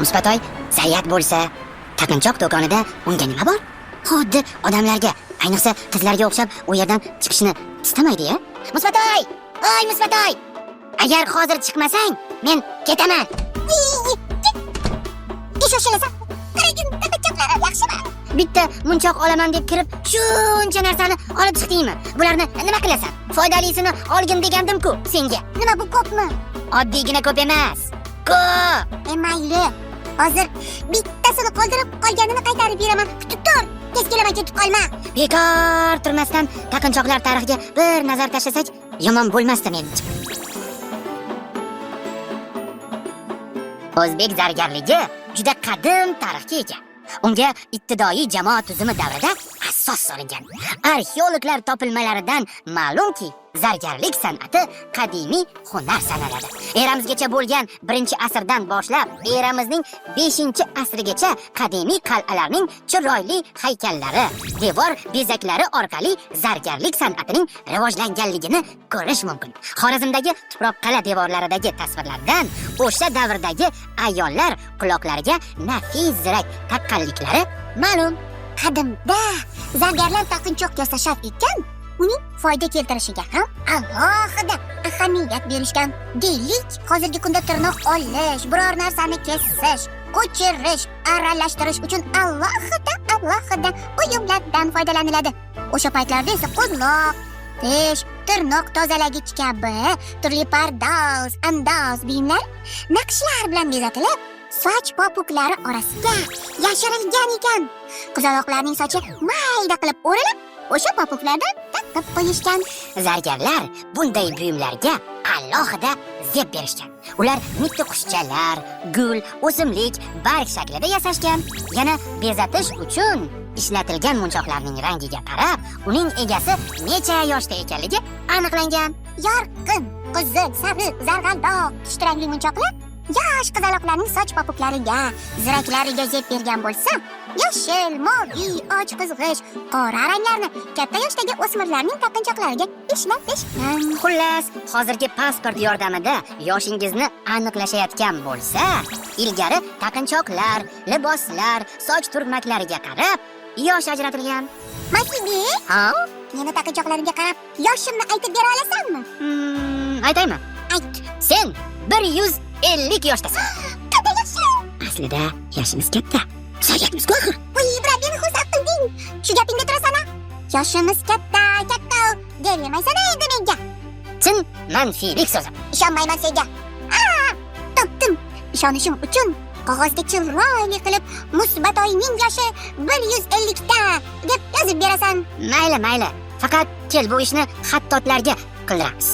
Musbatoy zayyat bo'lsa, taqinchoq do'konida unga nima bor? Xuddi odamlarga, ayniqsa qizlarga o'xshab u yerdan chiqishni istamaydi-ya. Musbatoy! Oy, Musbatoy! Agar hozir chiqmasang, men ketaman. Shoshilasan. Qaragin, taqinchoqlarim yaxshimi? Bitta munchoq olaman deb kirib, shuncha narsani olib chiqdingmi? Bularni nima qilasan? Foydalisini olgin degandim-ku senga. Nima, bu ko'pmi? Oddiygina ko'p emas. Ko'p. Mayli. Hozir bittasini qoldirib, qolganini qaytarib beraman. Kutib tur. Tez kelaman, ketib qolma. Bekor turmasdan taqinchoqlar tarixiga bir nazar tashlasak, yomon bo'lmasdi menimcha. O'zbek zargarligi juda qadim tarixga ega. Unga ibtidoiy jamoa tuzumi davrida asos solingan. Arxeologlar topilmalaridan ma'lumki, zargarlik san'ati qadimiy hunar sanaladi. Eramizgacha bo'lgan 1-asrdan boshlab eramizning 5-asrigacha qadimiy qal'alarning chiroyli haykallari, devor bezaklari orqali zargarlik san'atining rivojlanganligini ko'rish mumkin. Xorazmdagi Tuproqqal'a devorlaridagi tasvirlardan o'sha davrdagi ayollar quloqlariga nafis zirak taqqanliklari ma'lum. Qadimda zargarlar taqinchoq yasashar ekan, uning foyda keltirishiga ham alohida ahamiyat berishgan. Deylik, hozirgi kunda tirnoq olish, biror narsani kesish, ko'chirish, aralashtirish uchun alohida buyumlardan foydalaniladi. O'sha paytlarda esa quloq, tish, tirnoq tozalagich kabi turli pardoz, andoz buyumlar naqshlar bilan bezatilib, soch popuklari orasiga yashirilgan ekan. Qizaloqlarning sochi mayda qilib o'rilib, o'sha popuklardan taqib qo'yishgan. Zargarlar bunday buyumlarga alohida zeb berishgan. Ular mitti qushchalar, gul, o'simlik, barg shaklida yasashgan. Yana bezatish uchun ishlatilgan munchoqlarning rangiga qarab, uning egasi necha yoshda ekanligi aniqlangan. Yorqin, qizil, sariq, zarg'aldoq, pushti rangli munchoqlar yosh qizaloqlarning soch popuklariga, ziraklariga zeb bergan bo'lsa, yashil, moviy, och qizg'ish, qora ranglarni katta yoshdagi o'smirlarning taqinchoqlariga ishlatishgan. Xullas, hozirgi pasport yordamida yoshingizni aniqlashayotgan bo'lsa, ilgari taqinchoqlar, liboslar, soch turmaklariga qarab yosh ajratilgan. Masibek, Ha? meni taqinchoqlarimga qarab yoshimni aytib bera olasanmi? Aytaymi? Ayt. Sen 150 yoshdasan. Qanday yaxshi. Aslida yoshimiz katta. Soyatmiz-ku axir. Voy, brat, meni xursand qilding. Shu gapingda turasan-a? Yoshimiz katta, katta demaysan endi menga. Chin manfiylik so'zi. Ishonmayman senga. Topdim. Ishonishim uchun qog'ozga chiroyli qilib Musbatoyning yoshi 150 ta deb yozib berasan. Mayli, mayli. Faqat kel bu ishni xattotlarga qildiramiz.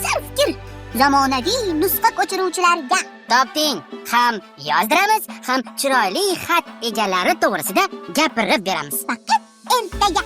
Zo'r fikr. Zamonaviy nusxa ko'chiruvchilarga. Topding. Ham yozdiramiz, ham chiroyli xat egalari to'g'risida gapirib beramiz. Faqat ertaga.